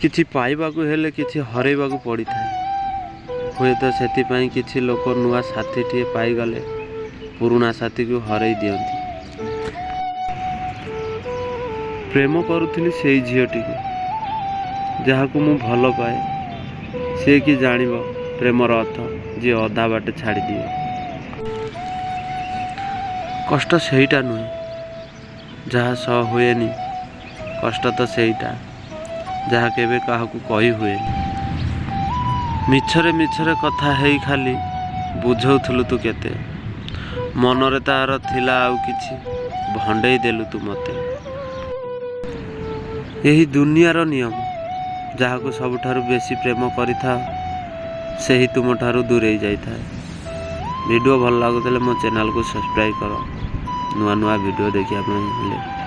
କିଛି ପାଇବାକୁ ହେଲେ କିଛି ହରେଇବାକୁ ପଡ଼ିଥାଏ। ହୁଏତ ସେଥିପାଇଁ କିଛି ଲୋକ ନୂଆ ସାଥିଟିଏ ପାଇଗଲେ ପୁରୁଣା ସାଥିକୁ ହରେଇ ଦିଅନ୍ତି। ପ୍ରେମ କରୁଥିଲି ସେଇ ଝିଅଟିକୁ, ଯାହାକୁ ମୁଁ ଭଲ ପାଏ। ସିଏ କି ଜାଣିବ ପ୍ରେମର ଅର୍ଥ, ଯିଏ ଅଧା ବାଟେ ଛାଡ଼ିଦିଏ। କଷ୍ଟ ସେଇଟା ନୁହେଁ ଯାହା ସହ ହୁଏନି, କଷ୍ଟ ତ ସେଇଟା ଯାହା କେବେ କାହାକୁ କହି ହୁଏନି। ମିଛରେ ମିଛରେ କଥା ହେଇ ଖାଲି ବୁଝଉଥିଲୁ ତୁ କେତେ, ମନରେ ତାର ଥିଲା ଆଉ କିଛି, ଭଣ୍ଡେଇ ଦେଲୁ ତୁ ମୋତେ। ଏହି ଦୁନିଆର ନିୟମ, ଯାହାକୁ ସବୁଠାରୁ ବେଶୀ ପ୍ରେମ କରିଥାଅ ସେହି ତୁମଠାରୁ ଦୂରେଇ ଯାଇଥାଏ। ଭିଡ଼ିଓ ଭଲ ଲାଗୁଥିଲେ ମୋ ଚ୍ୟାନେଲକୁ ସବସ୍କ୍ରାଇବ୍ କର ନୂଆ ନୂଆ ଭିଡ଼ିଓ ଦେଖିବା ପାଇଁ ହେଲେ।